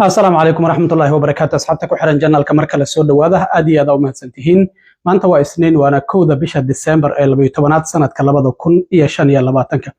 Asalaamu calaykum waraxmatullaahi wabarakaatu. Asxaabta ku xiran channelka, mar kale soo dhowaada. Aad iyo aad u mahadsantihiin. Maanta waa Isniin, waana 1da bisha Disembar ee 12aad, sanadka 2025-ka.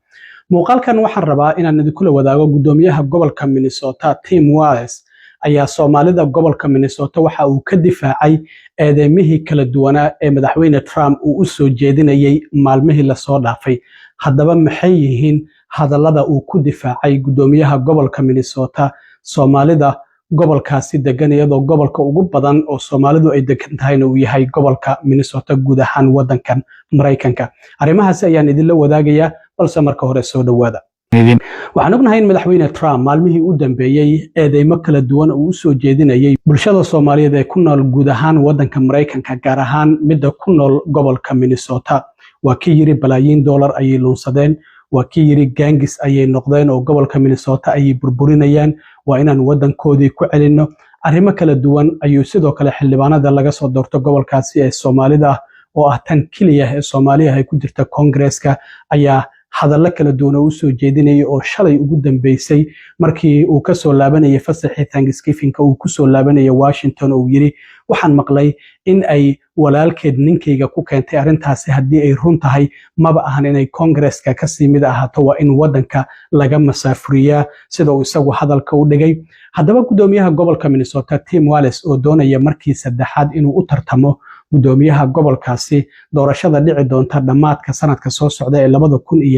Muuqaalkan waxaan rabaa inaan idinkula wadaago guddoomiyaha gobolka Minnesota, Tim Walz, ayaa Soomaalida gobolka Minnesota waxa uu ka difaacay eedeymihii kala duwanaa ee Madaxweyne Trump uu u soo jeedinayay maalmihii lasoo dhaafay. Haddaba, maxay yihiin hadallada uu ku difaacay guddoomiyaha gobolka Minnesota Soomaalida gobolkaasi degan, iyadoo gobolka ugu badan oo Soomaalidu ay degan tahayna uu yahay gobolka Minnesota guud ahaan wadankan Maraykanka? Arrimahaasi ayaan idinla wadaagayaa, balse marka hore soo dhowaada. Waxaan ognahay in Madaxweyne Trump maalmihii u dambeeyey eedeymo kala duwan uu u soo jeedinayay bulshada Soomaaliyeed ee ku nool guud ahaan wadanka Maraykanka, gaar ahaan midda ku nool gobolka Minnesota. Waa kii yiri balaayiin dollar ayay lunsadeen, waa kii yiri gangs ayay noqdeen oo gobolka Minnesota ayay burburinayaan, waa inaan wadankoodii ku celinno. Arrimo kala duwan ayuu sidoo kale xildhibaanada laga soo doorto gobolkaasi ee Soomaalida ah, oo ah tan keliya ee Soomaaliya ay ku jirta Koongareeska, ayaa hadallo kala duwan oo usoo jeedinayay, oo shalay ugu dambeysay markii uu kasoo laabanayay fasaxii Thanksgivingka, uu kusoo laabanayay Washington, oo uu yiri: "Waxaan maqlay in ay walaalkeed ninkayga ku keentay arrintaasi. Haddii ay run tahay, maba ahan inay Koongareeska kasii mid ahaato, waa in wadanka laga masaafuriyaa," sida uu isagu hadalka u dhigay. Haddaba, guddoomiyaha gobolka Minnesota, Tim Walz, oo doonaya markii saddexaad inuu u tartamo guddoomiyaha gobolkaasi doorashada dhici doonta dhammaadka sanadka soo socda ee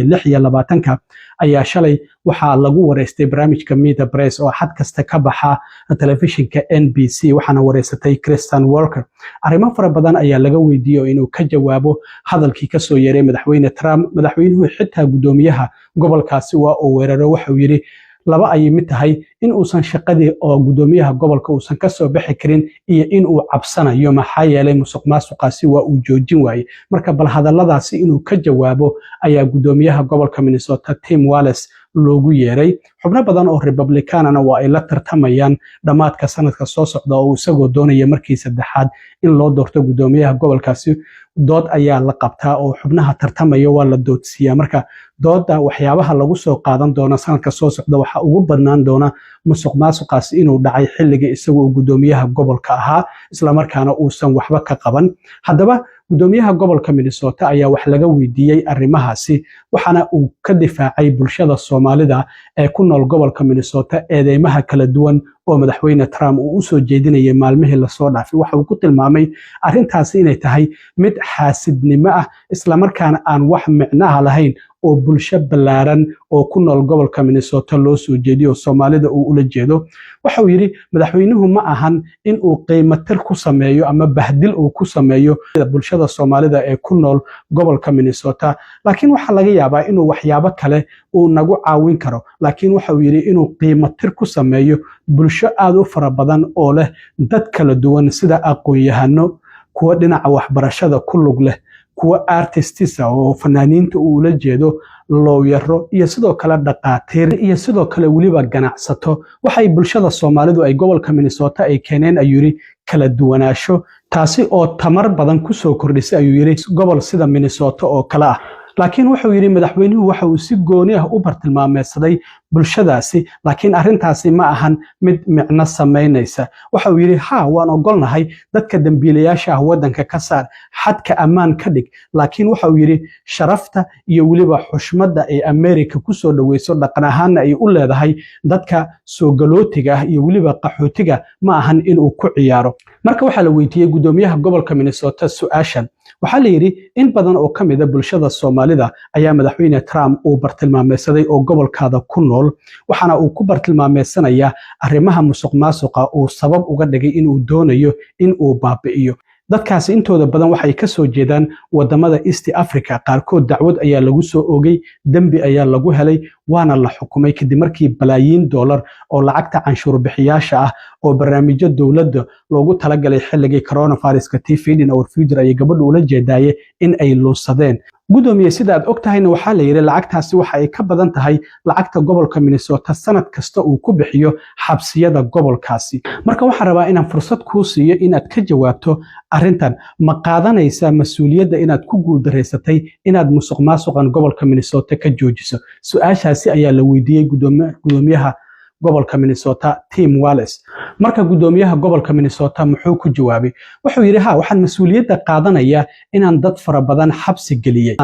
2026-ka, ayaa shalay waxaa lagu wareystay barnaamijka Meet the Press oo xad kasta ka baxa telefishinka NBC, waxaana wareysatay Kristen Welker. Arrimo fara badan ayaa laga weydiiyey oo inuu ka jawaabo hadalkii kasoo yeeray Madaxweyne Trump. Madaxweynuhu xitaa guddoomiyaha gobolkaasi waa uu weeraro. Waxauu yidhi laba ayay mid tahay: in uusan shaqadii oo guddoomiyaha gobolka uusan kasoo bixi karin iyo in uu cabsanayo, maxaa yeelay musuq maasuqaasi waa uu joojin waayey. Marka bal hadalladaasi inuu ka jawaabo ayaa guddoomiyaha gobolka Minnesota, Tim Walz, loogu yeeray. Xubno badan oo Republicanana waa ay la tartamayaan dhammaadka sanadka soo socda, oo isagoo doonaya markii saddexaad in loo doorto guddoomiyaha gobolkaasi. Dood ayaa la qabtaa oo xubnaha tartamaya waa la doodsiiyaa. Marka dooda waxyaabaha lagu soo qaadan doono sanadka soo socda waxaa ugu badnaan doona musuq maasuqaasi inuu dhacay xilligii isagu uu guddoomiyaha gobolka ahaa, islamarkaana uusan waxba ka qaban. Haddaba, guddoomiyaha gobolka Minnesota ayaa wax laga weydiiyey arrimahaasi, waxaana uu ka difaacay bulshada Soomaalida ee ku nool gobolka Minnesota eedeymaha kala duwan oo Madaxweyne Trump uu usoo jeedinayay maalmihii lasoo dhaafay. Waxa uu ku tilmaamay arrintaasi inay tahay mid xaasidnimo ah, islamarkaana aan wax micnaha lahayn oo bulsho ballaaran oo ku nool gobolka Minnesota loo soo jeediyo, oo Soomaalida uu ula jeedo. Waxa uu yidhi madaxweynuhu ma ahan in uu qiimatir ku sameeyo ama bahdil uu ku sameeyo bulshada Soomaalida ee ku nool gobolka Minnesota, laakiin waxaa laga yaabaa inuu waxyaabo kale uu nagu caawin karo. Laakiin waxa uu yidhi inuu qiimatir ku sameeyo bulsho aad u fara badan oo leh dad kala duwan, sida aqoon-yahano, kuwa dhinaca waxbarashada ku lug leh, kuwa artists ah oo fanaaniinta uu ula jeedo, lawyero iyo sidoo kale dhaqaatiir iyo sidoo kale weliba ganacsato. Waxay bulshada Soomaalidu ay gobolka Minnesota ay keeneen, ayuu yidhi, kala duwanaasho, taasi oo tamar badan kusoo kordhisay, ayuu yidhi, gobol sida Minnesota oo kale ah. Laakiin wuxuu yidhi madaxweynuhu waxa uu si gooni ah u bartilmaameedsaday bulshadaasi, laakiin arrintaasi ma ahan mid micno samaynaysa. Waxa uu yidhi: "Ha, waan ogolnahay dadka dembiilayaasha ah waddanka ka saar, xadka ammaan ka dhig." Laakiin waxa uu yidhi sharafta iyo weliba xushmadda ay Amerika kusoo dhoweyso, dhaqan ahaanna ay u leedahay dadka soo galootiga ah iyo weliba qaxootiga, ma ahan inuu ku ciyaaro. Marka waxaa la weydiiyey guddoomiyaha gobolka Minnesota su-aashan. Waxaa la yidhi in badan oo ka mida bulshada Soomaalida ayaa Madaxweyne Trump uu bartilmaameysaday oo gobolkaada ku nool, waxaana uu ku bartilmaameysanayaa arrimaha musuq maasuqa uu sabab uga dhigay inuu doonayo in uu baabi'iyo. Dadkaasi intooda badan waxay ka soo jeedaan wadamada East Africa. Qaarkood dacwad ayaa lagu soo oogay, dembi ayaa lagu helay, waana la xukumay kadib markii balaayiin dollar oo lacagta canshuur bixiyaasha ah oo barnaamijyo dowladda loogu talagalay xilligii coronaviruska, tii Feeding Our Future ayay gabadhu ula jeedaaye, in ay luunsadeen. Gudoomiye, sida aad og tahayna, waxaa la yidhi lacagtaasi waxa ay ka badan tahay lacagta gobolka Minnesota sanad kasta uu ku bixiyo xabsiyada gobolkaasi. Marka waxaan rabaa inaan fursad kuu siiyo inaad ka jawaabto arrintan. Ma qaadanaysaa mas-uuliyadda inaad ku guuldaraysatay inaad musuq maasuqan gobolka Minnesota ka joojiso? Su-aashaasi ayaa la weydiiyey gudoomiyaha. Gobolka Minnesota Tim Walz. Marka guddoomiyaha gobolka Minnesota muxuu ku jawaabay? Wuxuu yidhi, "Ha, waxaan mas-uuliyadda qaadanaya inaan dad fara badan xabsi geliyey."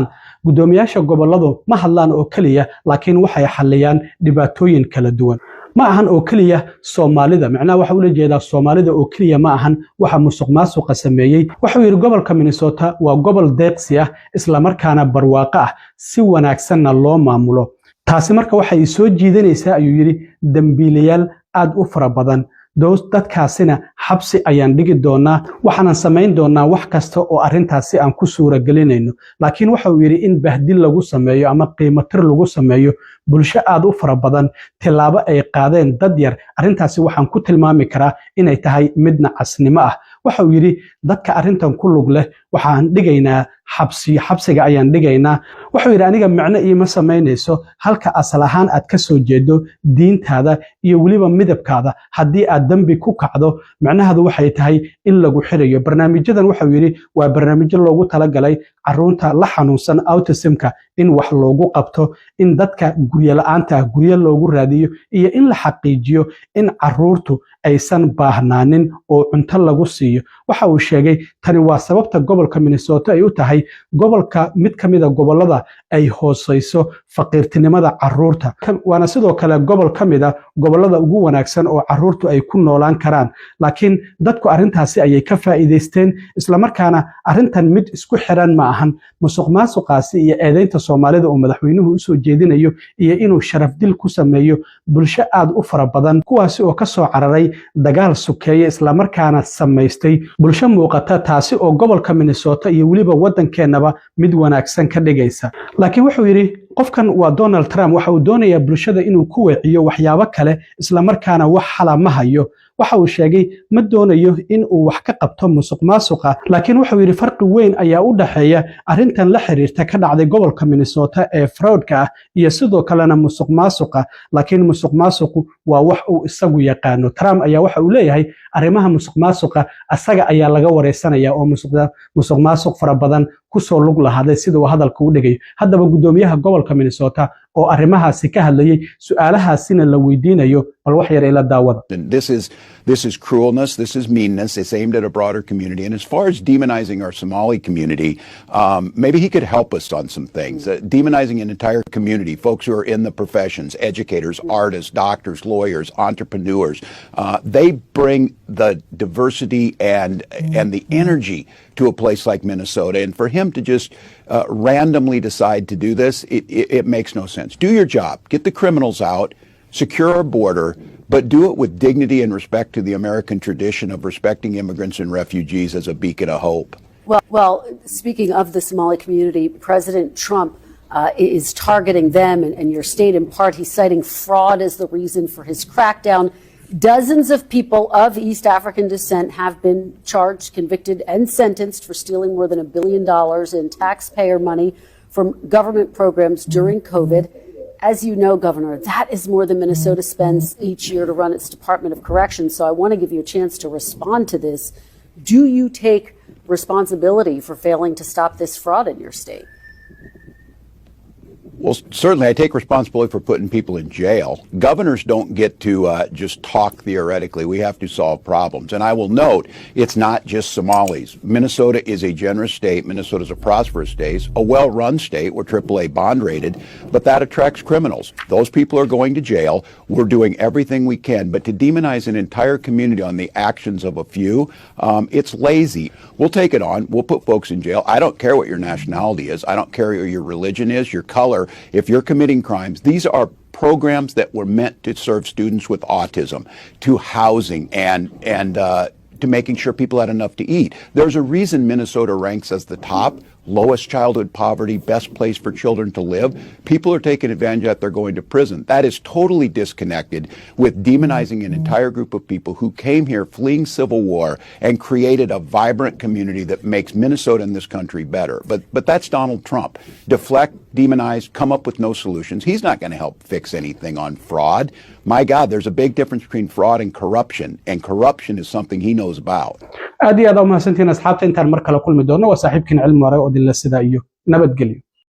Guddoomiyaasha goboladu ma hadlaan oo keliya, laakiin waxay xalliyaan dhibaatooyin kala duwan. Ma ahan oo keliya Soomaalida, macnaha waxa ula jeedaa Soomaalida oo keliya ma ahan waxa musuq maasuqa sameeyey. Wuxuu yidhi gobolka Minnesota waa gobol deeqsi ah, islamarkaana barwaaqo ah, si wanaagsanna loo maamulo. Taasi marka waxay soo jiidanaysaa, ayuu yidhi, dembiilayaal aad u fara badan. Dadkaasina xabsi ayaan dhigi doonaa, waxaanan samayn doonaa wax kasta oo arrintaasi aan ku suura gelinayno. Laakiin waxa uu yidhi in bahdil lagu sameeyo ama qiimotir lagu sameeyo bulsho aad u fara badan tillaabo ay qaadeen dad yar, arrintaasi waxaan ku tilmaami karaa inay tahay mid nacasnimo ah. Waxa uu yidhi dadka arrintan ku lug leh waxaan dhigaynaa xabsi, xabsiga ayaan dhigaynaa. Wuxuu yidhi aniga micno iima samaynayso halka asal ahaan aad ka soo jeedo, diintaada iyo weliba midabkaada. Haddii aad dembi ku kacdo, micnaheedu waxay tahay in lagu xirayo. Barnaamijyadan, waxau yidhi, waa barnaamijyo loogu talagalay caruurta la xanuunsan autismka in wax loogu qabto, in dadka guryo la-aanta ah guryo loogu raadiyo, iyo in la xaqiijiyo in caruurtu aysan baahnaanin oo cunto lagu siiyo. Waxa uu sheegay tani waa sababta gobolka Minnesota ay u tahay gobolka mid ka mida gobolada ay hooseyso faqiirtinimada caruurta, waana sidoo kale gobol ka mida gobolada ugu wanaagsan oo caruurtu ay ku noolaan karaan. Laakiin dadku arrintaasi ayay ka faa'iidaysteen, islamarkaana arrintan mid isku xiran ma ahan. Musuq maasuqaasi iyo eedeynta Soomaalida uu madaxweynuhu usoo jeedinayo iyo inuu sharaf dil ku sameeyo bulsho aad u fara badan, kuwaasi oo ka soo cararay dagaal sukeeye, islamarkaana samaystay bulsho muuqata, taasi oo gobolka Minnesota iyo weliba waddankeennaba mid wanaagsan ka dhigaysa. Laakiin wuxuu yidhi qofkan waa Donald Trump, waxa uu doonayaa bulshada inuu ku weeciyo waxyaabo kale, islamarkaana wax xala ma hayo. Waxa uu sheegay ma doonayo in uu wax ka qabto musuq maasuqa, laakiin wuxuu yidhi farqi weyn ayaa u dhexeeya arrintan la xiriirta ka dhacday gobolka Minnesota ee fraudka ah iyo sidoo kalena musuq maasuqa. Laakiin musuq maasuqu waa wax uu isagu yaqaano. Trump ayaa waxa uu leeyahay arrimaha musuq maasuqa asaga ayaa laga wareysanaya oo musuq maasuq fara badan kusoo lug lahaaday, sida uu hadalka u dhigayo. Haddaba guddoomiyaha gobolka Minnesota oo arrimahaasi ka hadlayay, su-aalahaasina la weydiinayo, bal wax yar ila daawada. This is cruelness. This is meanness. It's aimed at a broader community. And as far as demonizing our Somali community, maybe he could help us on some things. Demonizing an entire community, folks who are in the professions, educators, artists, doctors, lawyers, entrepreneurs, they bring the diversity and the energy to a place like Minnesota. And for him to just randomly decide to do this, it makes no sense. Do your job. Get the criminals out. Secure our border, but do it with dignity and respect to the American tradition of respecting immigrants and refugees as a beacon of hope. Well, speaking of the Somali community, President Trump is targeting them and your state in part. He's citing fraud as the reason for his crackdown. Dozens of people of East African descent have been charged, convicted, and sentenced for stealing more than $1 billion in taxpayer money from government programs during COVID. As you know, Governor, that is more than Minnesota spends each year to run its Department of Corrections. So I want to give you a chance to respond to this. Do you take responsibility for failing to stop this fraud in your state? Well, certainly I take responsibility for putting people in jail. Governors don't get to just talk theoretically. We have to solve problems. And I will note, it's not just Somalis. Minnesota is a generous state. Minnesota is a prosperous state, a well-run state. We're AAA bond rated, but that attracts criminals. Those people are going to jail. We're doing everything we can. But to demonize an entire community on the actions of a few, it's lazy. We'll take it on. We'll put folks in jail. I don't care what your nationality is. I don't care what your religion is, your color. If you're committing crimes, these are programs that were meant to serve students with autism, to housing and to making sure people had enough to eat. There's a reason Minnesota ranks as the top, lowest childhood poverty, best place for children to live. People are taking advantage of that. They're going to prison. That is totally disconnected with demonizing an entire group of people who came here fleeing civil war and created a vibrant community that makes Minnesota and this country better. But that's Donald Trump. Deflect, demonize, come up with no solutions. He's not going to help fix anything on fraud. My God, there's a big difference between fraud and corruption is something he knows about. Aad iyo aad aa umahadsantihiin, asxaabta. Intaan mar kale kulmi doono, waa saaxiibkiin Cilmi Ware oo idinle sidaa iyo nabadgelyo.